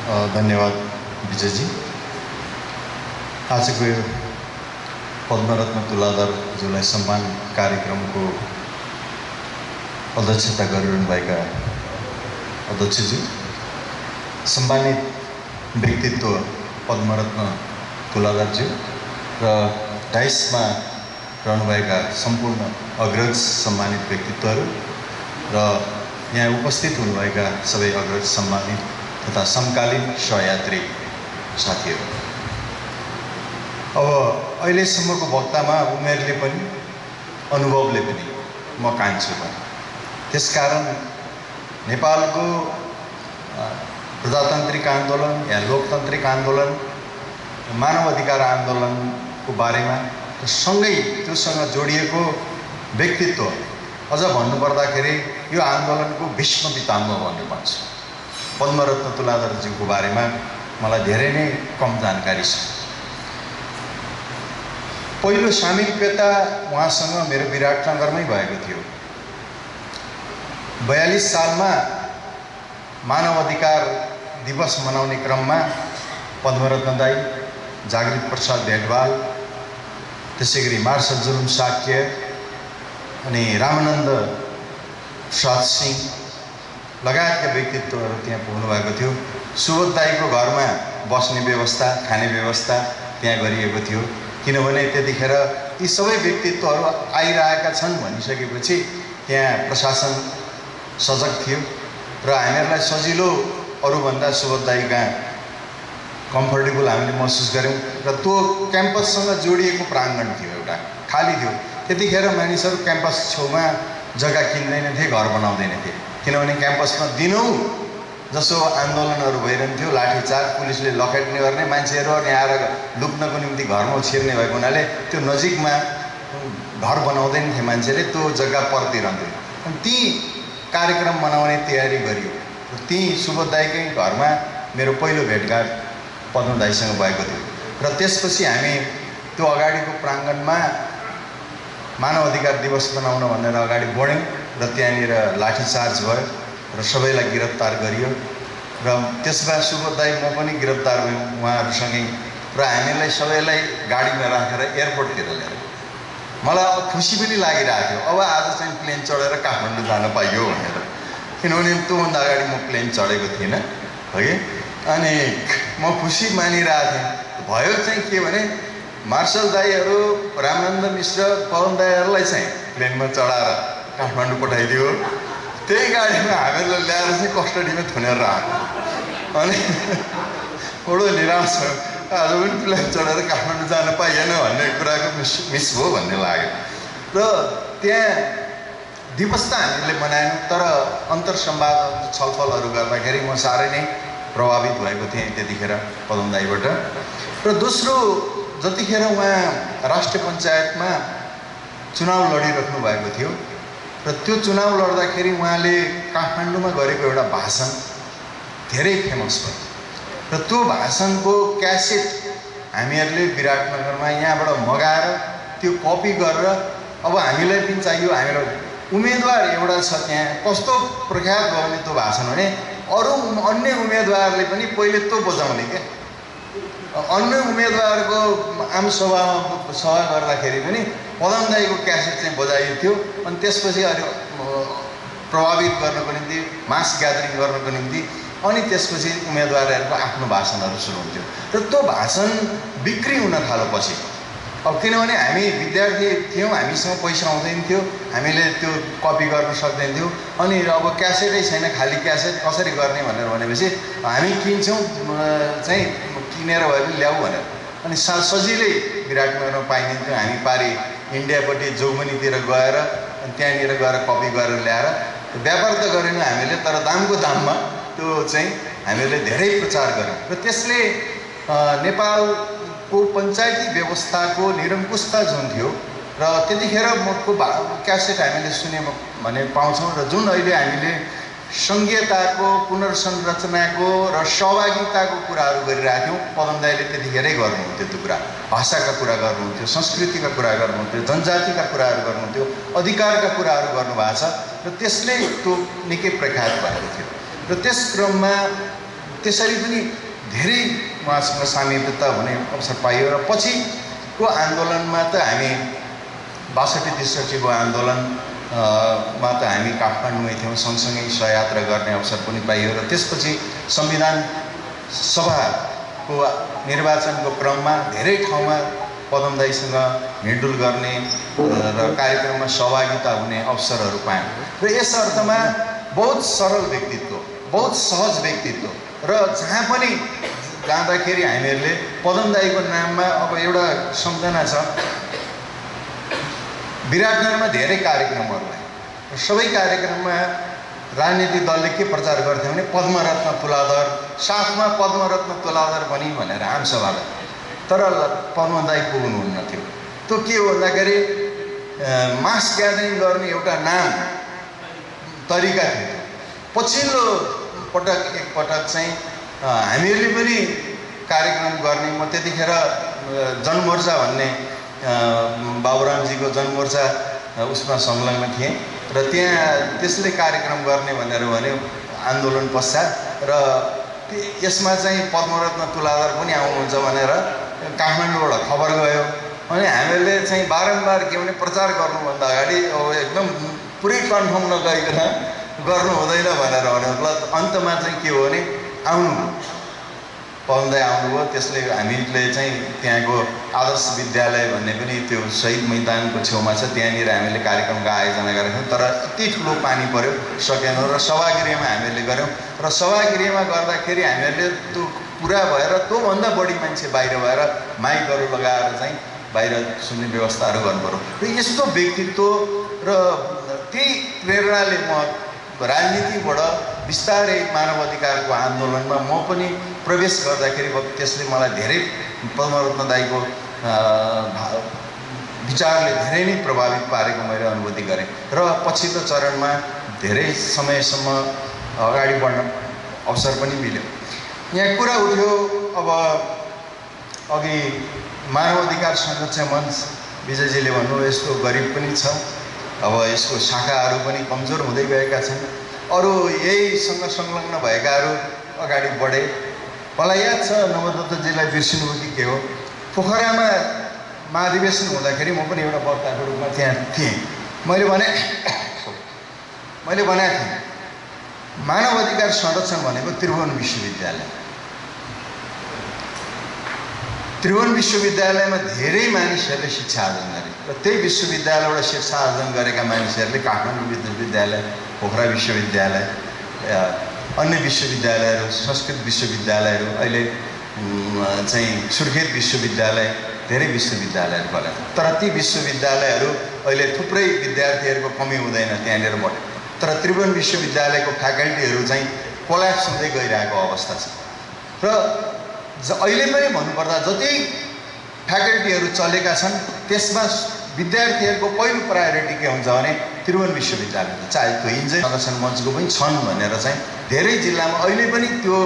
धन्यवाद विजयजी। आजको यो पद्मरत्न तुलाधरज्यूलाई सम्मान कार्यक्रमको अध्यक्षता गरिरहनुभएका अध्यक्षज्यू, सम्मानित व्यक्तित्व पद्मरत्न तुलाधरज्यू र डाइसमा रहनुभएका सम्पूर्ण अग्रज सम्मानित व्यक्तित्वहरू र यहाँ उपस्थित हुनुभएका सबै अग्रज सम्मानित तथा समकालीन सहयात्री साथीहरू। अब अहिलेसम्मको वक्तामा उमेरले पनि अनुभवले पनि म कान्छु पनि, त्यसकारण नेपालको प्रजातान्त्रिक आन्दोलन या लोकतान्त्रिक आन्दोलन, मानव अधिकार आन्दोलनको बारेमा र सँगै त्योसँग जोडिएको व्यक्तित्व, अझ भन्नुपर्दाखेरि यो आन्दोलनको भीष्म पितामह भन्ने भन्छु, पद्मरत्न तुलाधरज्यूको बारेमा मलाई धेरै नै कम जानकारी छ। पहिलो सामिप्यता उहाँसँग मेरो विराटनगरमै भएको थियो। 42 सालमा मानव अधिकार दिवस मनाउने क्रममा पद्मरत्न दाई, जागृत प्रसाद भेटवाल, त्यसै गरी मार्शल जुलुम साक्य अनि रामानन्द प्रसाद सिंह लगायतका व्यक्तित्वहरू त्यहाँ पुग्नु भएको थियो। सुबोध दाईको घरमा बस्ने व्यवस्था, खाने व्यवस्था त्यहाँ गरिएको थियो, किनभने त्यतिखेर यी सबै व्यक्तित्वहरू आइरहेका छन् भनिसकेपछि त्यहाँ प्रशासन सजग थियो र हामीहरूलाई सजिलो अरूभन्दा सुबोध दाई कहाँ कम्फर्टेबल हामीले महसुस गऱ्यौँ र त्यो क्याम्पससँग जोडिएको प्राङ्गण थियो, एउटा खाली थियो। त्यतिखेर मानिसहरू क्याम्पस छेउमा जग्गा किन्दैनथे, घर बनाउँदैनथे, किनभने क्याम्पसमा दिनौँ जसो आन्दोलनहरू भइरहन्थ्यो, लाठीचार्ज, पुलिसले लखेट्ने गर्ने, मान्छेहरू अनि आएर लुक्नको निम्ति घरमा छिर्ने भएको हुनाले त्यो नजिकमा घर बनाउँदैनथे मान्छेले, त्यो जग्गा पर्दिरहन्थ्यो। अनि ती कार्यक्रम मनाउने तयारी गरियो। ती सुबोध दाईकै घरमा मेरो पहिलो भेटघाट पद्म दाईसँग भएको थियो र त्यसपछि हामी त्यो अगाडिको प्राङ्गणमा मानव अधिकार दिवस मनाउन भनेर अगाडि बढ्यौँ र त्यहाँनिर लाठीचार्ज भयो र सबैलाई गिरफ्तार गरियो र त्यसमा सुबोध दाई म पनि गिरफ्तार भयौँ उहाँहरूसँगै र हामीलाई सबैलाई गाडीमा राखेर एयरपोर्टतिर ल्यायो। मलाई अब खुसी पनि लागिरहेको थियो, अब आज चाहिँ प्लेन चढेर काठमाडौँ जान पाइयो भनेर, किनभने त्योभन्दा अगाडि म प्लेन चढेको थिइनँ हो कि। अनि म खुसी मानिरहेको थिएँ। भयो चाहिँ के भने मार्शल दाईहरू, रामानन्द मिश्र, पवन दाईहरूलाई चाहिँ प्लेनमा चढाएर काठमाडौँ पठाइदियो। त्यही गाडीमा हामीहरूलाई ल्याएर चाहिँ कस्टडीमा थुनेर राख्यो। अनि बडो निराश भयो, आज पनि प्लेन चढेर काठमाडौँ जान पाइएन भन्ने कुराको मिस भयो भन्ने लाग्यो। र त्यहाँ दिवस त हामीले मनायौँ, तर अन्तर्संवाद छलफलहरू गर्दाखेरि म साह्रै नै प्रभावित भएको थिएँ त्यतिखेर पदम दाईबाट। र दोस्रो, जतिखेर उहाँ राष्ट्रिय पञ्चायतमा चुनाव लडिराख्नु भएको थियो र त्यो चुनाव लड्दाखेरि उहाँले काठमाडौँमा गरेको एउटा भाषण धेरै फेमस भयो र त्यो भाषणको क्यासेट हामीहरूले विराटनगरमा यहाँबाट मगाएर त्यो कपी गरेर, अब हामीलाई पनि चाहियो, हामीलाई उम्मेदवार एउटा छ त्यहाँ, कस्तो प्रख्यात भयो भने त्यो भाषण भने अरू अन्य उम्मेदवारले पनि पहिले त्यो बजाउने क्या। अन्य उम्मेदवारको सभा गर्दाखेरि पनि पदम दाईको क्यासेट चाहिँ बजाइएको थियो। अनि त्यसपछि अहिले प्रभावित गर्नको निम्ति, मास ग्यादरिङ गर्नको निम्ति, अनि त्यसपछि उम्मेदवारहरूको आफ्नो भाषणहरू सुरु हुन्थ्यो र त्यो भाषण बिक्री हुन थालेपछि, अब किनभने हामी विद्यार्थी थियौँ, हामीसँग पैसा आउँदैन थियो, हामीले त्यो कपी गर्न सक्दैन थियो, अनि अब क्यासेटै छैन, खाली क्यासेट कसरी गर्ने भनेर भनेपछि हामी किन्छौँ चाहिँ, किनेर भए पनि ल्याऊ भनेर। अनि सजिलै विराटनगरमा पाइन्थ्यो। हामी पारि इन्डियापट्टि जोगमनीतिर गएर अनि त्यहाँनिर गएर कपी गरेर ल्याएर व्यापार त गरेनौँ हामीले, तर दामको दाममा त्यो चाहिँ हामीले धेरै प्रचार गऱ्यौँ र त्यसले नेपालको पञ्चायती व्यवस्थाको निरङ्कुशता जुन थियो र त्यतिखेर मको क्यासेट हामीले सुन्यौँ भने पाउँछौँ र जुन अहिले हामीले सङ्घीयताको, पुनर्संरचनाको र सहभागिताको कुराहरू गरिरहेका थियौँ, पदम दाईले त्यतिखेरै गर्नुहुन्थ्यो। त्यो कुरा, भाषाका कुरा गर्नुहुन्थ्यो, संस्कृतिका कुरा गर्नुहुन्थ्यो, जनजातिका कुराहरू गर्नुहुन्थ्यो, अधिकारका कुराहरू गर्नुभएको छ र त्यसले त्यो निकै प्रख्यात भएको थियो। र त्यस क्रममा त्यसरी पनि धेरै उहाँसँग सामिप्यता हुने अवसर पाइयो र पछिको आन्दोलनमा त हामी 62-63 को आन्दोलनमा त हामी काठमाडौँमै थियौँ, सँगसँगै सहयात्रा गर्ने अवसर पनि पाइयो र त्यसपछि संविधान सभाको निर्वाचनको क्रममा धेरै ठाउँमा पदम दाइसँग हिँडडुल गर्ने र कार्यक्रममा सहभागिता हुने अवसरहरू पायौँ र यस अर्थमा बहुत सरल व्यक्तित्व, बहुत सहज व्यक्तित्व र जहाँ पनि जाँदाखेरि हामीहरूले पदम दाइको नाममा अब एउटा सम्झना छ, विराटनगरमा धेरै कार्यक्रमहरू भए, सबै कार्यक्रममा राजनीतिक दलले के प्रचार गर्थे भने पद्मरत्न तुलाधर, साथमा पद्मरत्न तुलाधर पनि भनेर आमसभालाई, तर पद्म दाइ पुग्नुहुन्न थियो। त्यो के हो भन्दाखेरि मास ग्यादरिङ गर्ने एउटा नाम तरिका थियो। पछिल्लो पटक एकपटक चाहिँ हामीहरूले पनि कार्यक्रम गर्ने, म त्यतिखेर जनमोर्चा भन्ने बाबुरामजीको जनमोर्चा उसमा संलग्न थिएँ र त्यहाँ त्यसले कार्यक्रम गर्ने भनेर भन्यो आन्दोलन पश्चात, र यसमा चाहिँ पद्मरत्न तुलाधर पनि आउनुहुन्छ भनेर काठमाडौँबाट खबर गयो। अनि हामीहरूले चाहिँ बारम्बार के भने प्रचार गर्नुभन्दा अगाडि अब एकदम पुरै कन्फर्म नगरिकन गर्नु हुँदैन भनेर भन्यो। ल अन्तमा चाहिँ के हो भने आउनु पदम दाइ आउनुभयो। त्यसले हामीले चाहिँ त्यहाँको आदर्श विद्यालय भन्ने पनि त्यो शहीद मैदानको छेउमा छ, त्यहाँनिर हामीले कार्यक्रमको आयोजना गरेका थियौँ, तर यति ठुलो पानी पर्यो सकेनौँ र सभागृहमा हामीले गऱ्यौँ र सभागृहमा गर्दाखेरि हामीहरूले त्यो पुरा भएर त्योभन्दा बढी मान्छे बाहिर भएर माइकहरू लगाएर चाहिँ बाहिर सुन्ने व्यवस्थाहरू गर्नु पर्यो र यस्तो व्यक्तित्व र त्यही प्रेरणाले म राजनीतिबाट बिस्तारै मानव अधिकारको आन्दोलनमा म पनि प्रवेश गर्दाखेरि त्यसले मलाई धेरै पद्मरत्न दाइको विचारले धेरै नै प्रभावित पारेको मैले अनुभूति गरेँ र पछिल्लो चरणमा धेरै समयसम्म अगाडि बढ्न अवसर पनि मिल्यो। यहाँ कुरा उठ्यो अब अघि मानव अधिकार संरक्षण मञ्च विजयजीले भन्नुभयो यस्तो गरिब पनि छ, अब यसको शाखाहरू पनि कमजोर हुँदै गएका छन्, अरू यहीसँग संलग्न भएकाहरू अगाडि बढे। मलाई याद छ नवदत्तजीलाई बिर्सिनुभयो कि के हो, पोखरामा महाधिवेशन हुँदाखेरि म पनि एउटा वक्ताको रूपमा त्यहाँ थिएँ। मैले भनेको थिएँ मानव अधिकार संरक्षण भनेको त्रिभुवन विश्वविद्यालय, त्रिभुवन विश्वविद्यालयमा धेरै मानिसहरूले शिक्षा आर्जन गरे र त्यही विश्वविद्यालयबाट शिक्षा आर्जन गरेका मानिसहरूले काठमाडौँ विश्वविद्यालय, पोखरा विश्वविद्यालय, अन्य विश्वविद्यालयहरू, संस्कृत विश्वविद्यालयहरू, अहिले चाहिँ सुर्खेत विश्वविद्यालय, धेरै विश्वविद्यालयहरू खोले। तर ती विश्वविद्यालयहरू अहिले थुप्रै विद्यार्थीहरूको कमी हुँदैन त्यहाँनिर बढ्यो, तर त्रिभुवन विश्वविद्यालयको फ्याकल्टीहरू चाहिँ कोल्याप्स हुँदै गइरहेको अवस्था छ र अहिले पनि भन्नुपर्दा जति फ्याकल्टीहरू चलेका छन् त्यसमा विद्यार्थीहरूको पहिलो प्रायोरिटी के हुन्छ भने त्रिभुवन विश्वविद्यालय, चाहे त्यो इन्जिनियरिङ संरक्षण मञ्चको पनि छन् भनेर चाहिँ धेरै जिल्लामा अहिले पनि त्यो